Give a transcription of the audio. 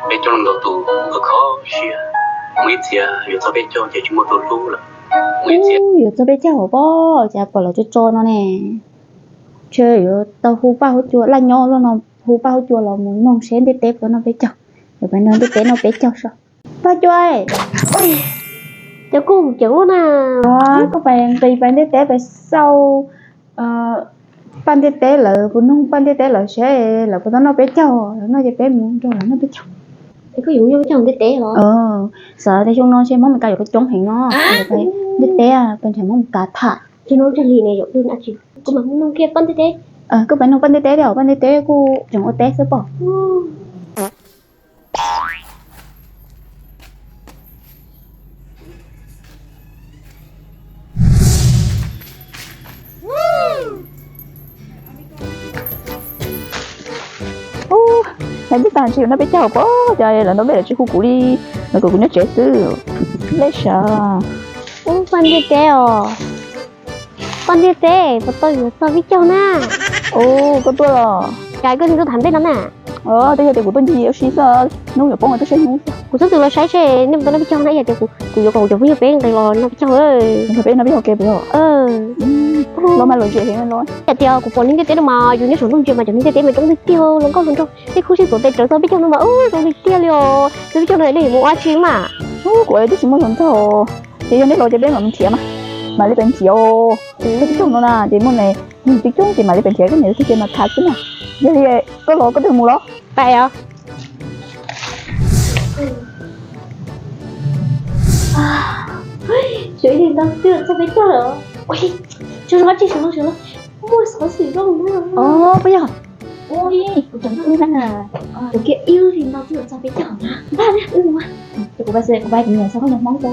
Peb caug no ntau tus kho siab, mus ib txhia yuav txog peb caug ces tsis muaj tus hlub lawm. Mus ib txhia yuav txog peb caug pob, cas pom lawv tso tso no ne. Ntshe yuav tau hu Paj Huab Cua, laj nyob luaj no, hu Paj Huab Cua los mus noog seb ntiaj teb puas noj peb caug. Yuav pais ntiaj teb noj peb caug so. Paj Cua, cas kuj ceev lub na. Koj pais nqis pais ntiaj teb pais xauj Paj ntiaj teb lawv, kuv noog Paj ntiaj teb lawv seb lawv puas tau noj peb caug, lawv noj ces peb mus nrog lawv noj peb caug. Es koj yuav noj peb caug ntiaj teb los? Xav tias xyoo no ntshe Hmoob Meskas yuav coob heev no, ntiaj teb peb nrhiav Hmoob Meskas tham. Xyoo no ntshe li ne, kuv mam mus nug kiag Paj ntiaj teb. Koj pais nug Paj ntiaj teb thiab, Paj ntiaj teb kuj tseem ua teb xwb pob. Ub, lawv twb tas ntshe yuav noj peb caug pob, cas lawv ntaus npe lawv tsis hu kuv li, lawv kom kuv nyob tsev xwb. Lej sav. Ub, Paj ntiaj teb os. Paj ntiaj teb, puas tau yuav txog peb caug na? Ub, koj tuaj los? Cas koj tseem tuaj tham npe no na? Twb yog tias kuv tuaj ncig ua si xwb, hnub yuav poob tuaj saib hnub. Kuv txhob txwm los saib seb nej puas tau noj peb caug na, yog tias kuv yuav kom kuv cov phooj ywg peb nqis los noj peb caug. Noj peb caug ke puas yog? Los mas lom zem heev los. Yog tias kuv pom neeg ntiaj teb no mas yus nyob saum ntuj ntsia mas cov neeg ntiaj teb mas zoo tiag tiag, hluas nkauj hluas nraug, tej khub sib txuas tes rawv txog peb caug no mas zoo tiag tiag li os. Txog peb caug no nej yuav mus ua dab tsi mas? Kuv twb tsis muaj hluas nraug, ces yog nej los ces peb mam mus nrhiav mas. Mam li pais nrhiav os. Txog peb caug no na ces muaj neeg coob coob ces mam li pais nrhiav, koj niam tij ces mas tham xwb na. Yog li koj los koj twb mus los. Pais os. Sawv ib leeg ntau twb txog peb caug lawm. Ua li, tsuas zov tsis sawv los sawv los, muaj xov xwm zoo na. Os, puas yog? Ua li, kuv cov noj ib leeg na, kuv kiag ib leeg ntau twb txog peb caug na. Npaj na, wb mus. Ces kuv pais, kuv pais kuv niam xav koj niam Hmoob ko.